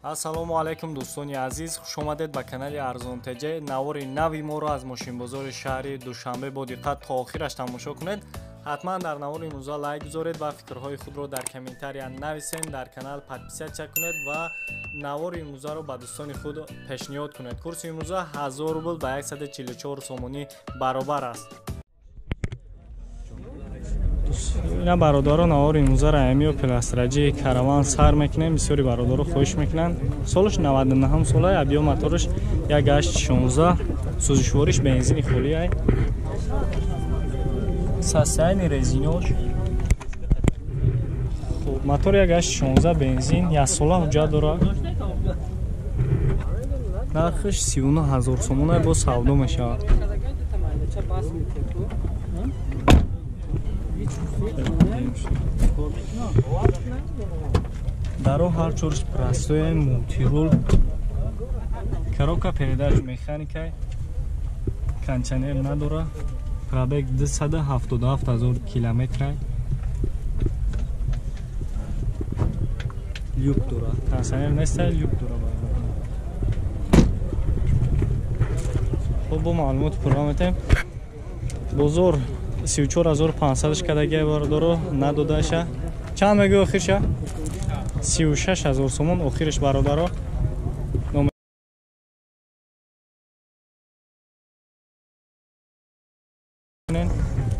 Ассалому алайкум дӯстони азиз, хуш омадед ба канали Арзон ТЖ. Навори нави моро аз мошинбозори шаҳри Душанбе бо диққат то охираш тамошо кунед. Ҳатман дар навори имрӯза лайк гузоред ва фикрҳои худро дар комментария нависед, дар канал подписатсия кунед ва навори имрӯзаро ба дӯстони худ пешниҳод кунед. Курси имрӯза 1000 рубл ба 144 сомонӣ баробар аст. Ина бародаро, навори имрӯзаро ами Опел Астраҷи Караван сар мекунем. Бисёри бародаро хоҳиш мекунанд. Солаш 99 сола, абиё мотораш 1.816, сӯзишвориш бензини холиай. Состояние резинош. Хуб, мотор 1.816 бензин, як сола ҳуҷҷат дорад. Нархаш 39 000 сомона, бо савдо мешавад. Даро ҳар чорш простое, мультирул, коробка передач механикай, кондиционер надора, пробег 277 000 километрай, люк дора, кондиционер нестай, люк дора. Хуб, бо маълумоти пурра метем. Бозор 34 500 кадагия бародаро, надодаша. Чанд мегӯ охирша? 36 000 сомон охириш бародаро.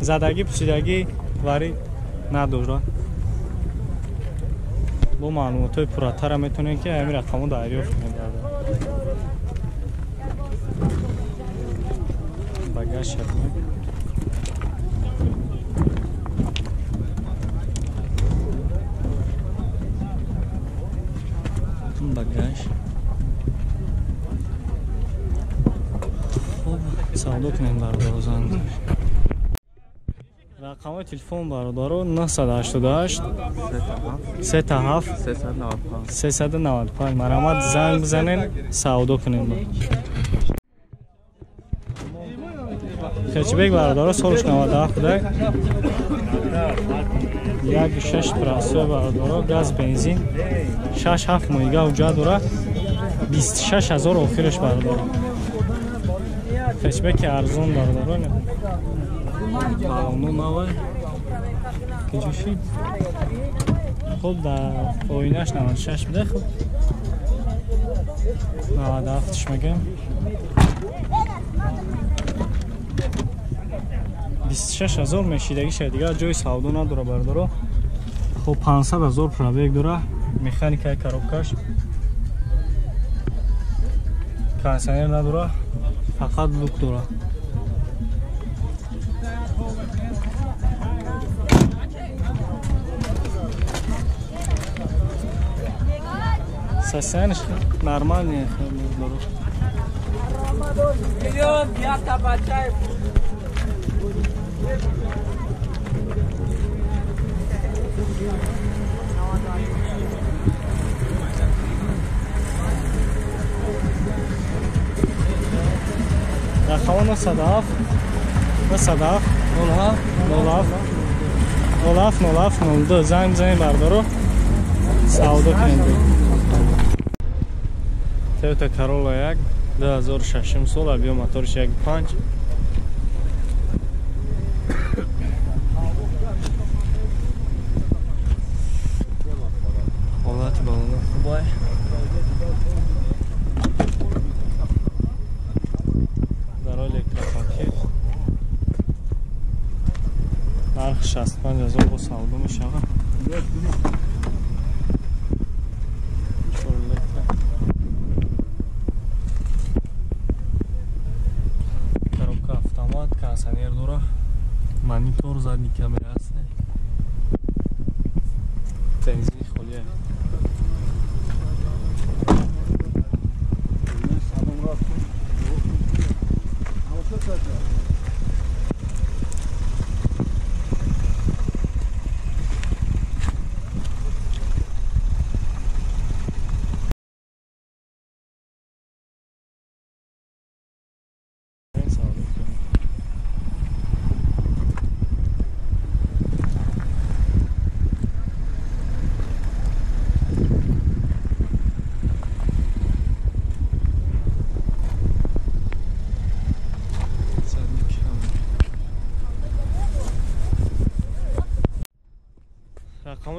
Задагӣ пусидагӣ вари надора. Бо маълумотҳои пурратара метавонем ки ҳамин рақамҳо дарёфт кунед. Багаж шавем. Багаж. Хуб, савдо кунем бародаро, занг. Рақамҳои телефон бародаро 988 37 395. Марҳамат, занг бизанед, савдо кунем. Хечбек бародаро, солш 97 буда. 1.6 простой бародаро, газ бензин, 6-7 моҳига ҳуҷҷат дора, 26 000 охираш бародаро. Хечбеки арзон бародаро. Балону навай. Киҷуши? Хуб, дар оинаш 96 буда, хуб. 97 мегӯям. 26 000 мешидагиша, дигар ҷои савдо надора бародаро. Хуб, 500 000 пробег дора, механикаи коробкаш, кондиционер надора, фақат люк дора. Состояние нормальное. Рақамҳо 907 907 07 07 07 07 02. Занг бизанед бародаро, савдо кунед. Toyota Corolla 1 2006 сол, объем моториш 1.5. Ҳолати балона хубай. Даро электропакет. Нарх 65 000, бо савдо мешавад. Коробка автомат, кондиционер дора, монитор, задний камера аст. Бензини холия.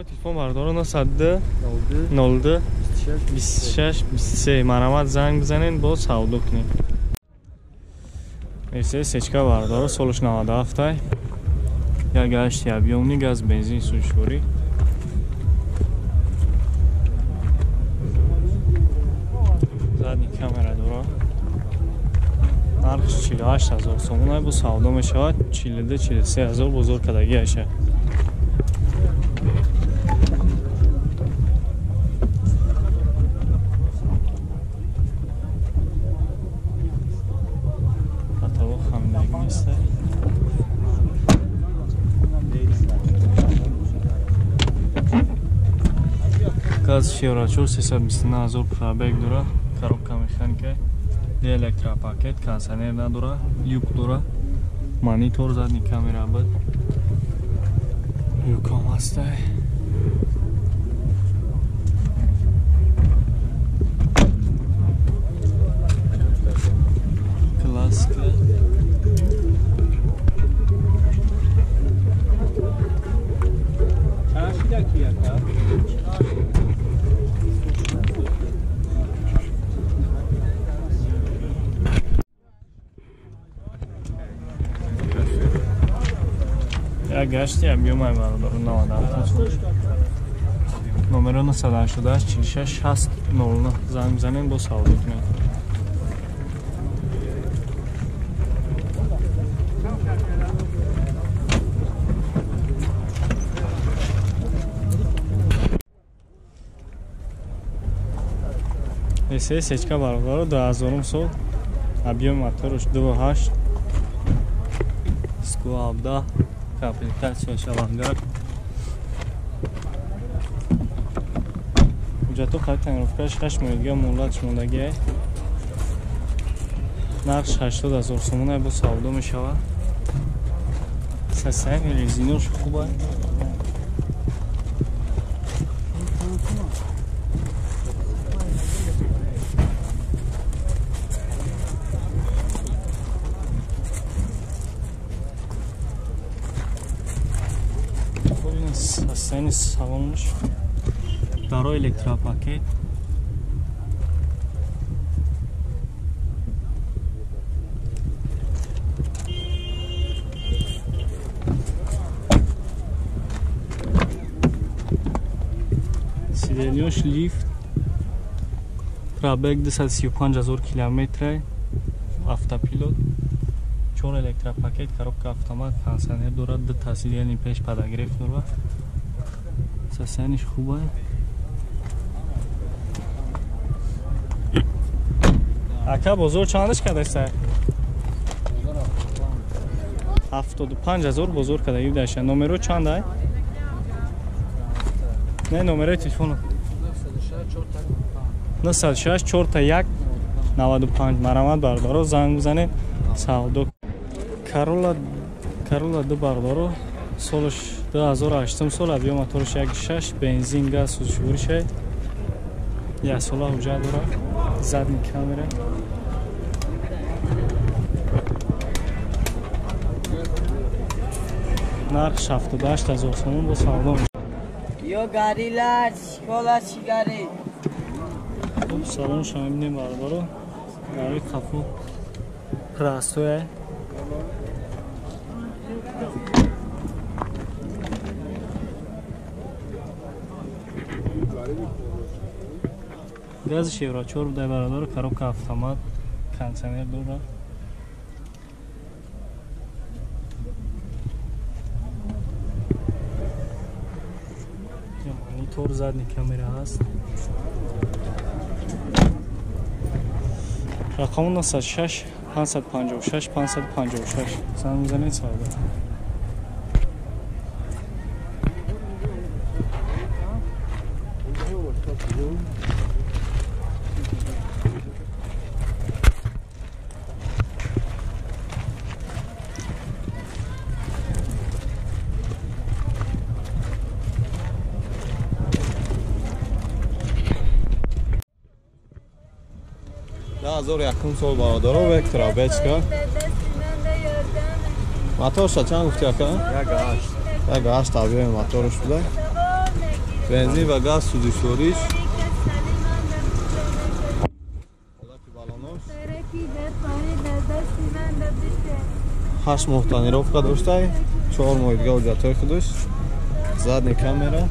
Телефон бардоро 902 02 26 23 марҳамат занг бизанед, боз савдо кунед. Мерседес Сечка бардоро солаш 97 як гашти объёмный газ бензин сӯзишворӣ. Задний камера дора. Нархш 48 ҳазор сомон бо савдо мешавад, 42-43 ҳазор бозор кардагӣ аша. Каталог хамидагӣ нест. Газ Евро 4 329 ҳазор пробег дора, коробка механика, электропакет, кондиционер надора, люк дора, монитор, задний камера буд, люкам ҳастай. Классика. Як гашти объёмай бародаро 97 номеро 988 46 60 00 занг бизанед, бо савдо кунед. Мерседес Сечка бародаро 2000 сол, объём мотораш 2.8 17, комплектация авангард. Ҳуҷҷатҳо қайд тонировкаш 6 моҳи дига муҳлатш мондагиай. Нархш 80 ҳазор сомон бо савдо мешавад. Состояние резинош хуб аст. Состояние салонаш даро электропакет. Сиденьёш лифт. Пробег 235 ҳазор километр. Автопилот. 4 электропакет, коробка автомат, кондиционер дорад, ду сиденьи пеш подогрев дорад. Состояние хуб аст. Ака бозор чандаш кардааст? 75 ҳазор бозор кардагӣ даша. Номеро чанд ай? Не, номерои телефоно. 906 4 1 95. Марҳамат бародаро занг бизанед, савдо. Карола 2 бародаро солаш 2008 сол, объём мотораш 1.6, бензин, газ, сӯзишворишай. Як сола ҳуҷҷат дорад, задний камера. Нарх 78 ҳазор сомон бо савдо мешавад. Ё гарила, школа сигарет. Хуб, салонша мебинем бародаро. Барои қафо простое. Гази Евро 4 буда бародаро, коробка автомат, кондиционер дорад. Монитор, задний камера ҳаст. Рақами 906 556 556 занг бизанед, савдо. 2001 сол бародаро Вектора бечка. Моторша чанд гуфти ака? 1.8. 1.8 объёми моторш буда. Бензин ва газ сӯзишвориш. Ҳолати балонош. 8 моҳ тонировка доштай, 4 моҳи дига ҳуҷҷатҳои худаш. Задний камера.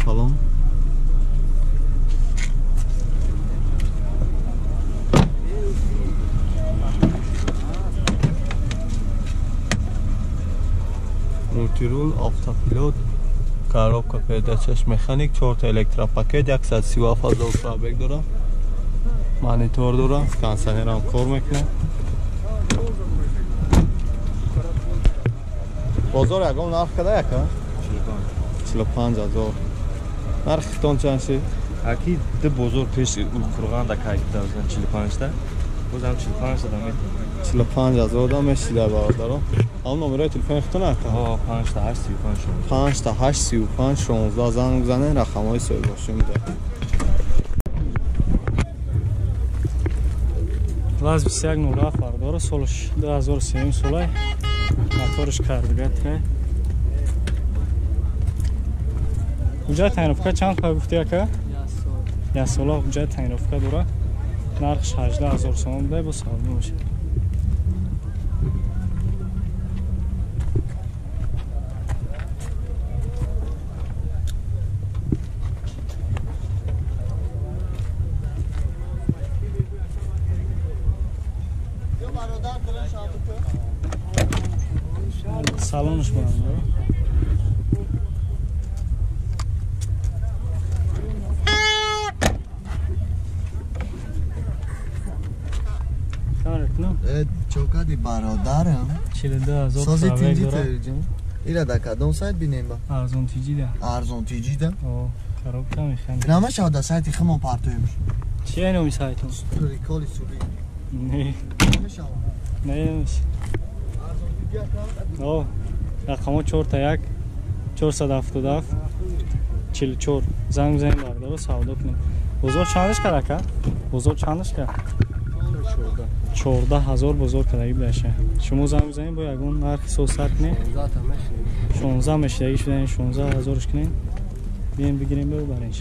Салон. Мультирул, автопилот, коробка передачаш механик, 4 та электропакет, 137 ҳазор пробег дора. Монитор дора, кондиционерам кор мекунад. Бозор ягон нарх када яка? 45 ҳазор. Нархи тон чанд шид? Аки ду бозор пеш Улқурған да кай кидам 45 та. Бозам 45 та мет. 45 ҳазор да мешида бародаро. Ҳам номерои телефони худтон ака? Ҳо, 5 та 8 35 16. 5 та 8 35 16 занг бизанед, рақамҳои соҳиббошӣ буда. Лаз 21 07 бародаро, солаш 2003 солай. Моторш карбюратор. Ҳуҷҷати тонировка чанд пай гуфти ака? Як сола ҳуҷҷати тонировка дора. Нархш 18 ҳазор сомон буда, бо савдо мешавад. Салонш бародаро. Чокади бародарам 42 ҳазор сози тинҷи терҷин. Ира да кадом сайт бинем ба? Арзон тиҷида. Арзон тиҷида? О, коробка механика. Намешавад да сайти химон партоем. Чи е номи сайтон? Приколи сури. Не. Намешавад. Не, намешавад. Арзон тиҷи ака? О, рақамо 4 та 1 477 44. Занг бизанем бародаро, савдо кунем. Бозор чандаш кард ака? Бозор чандаш кард? 14 ҳазор бозор кардаги будаша. Шумо занг бизанед, бо ягон нархи сосар кунед. 16 мешидаги шудаен, 16 ҳазорш кунед. Бием бигирем, бибаренш.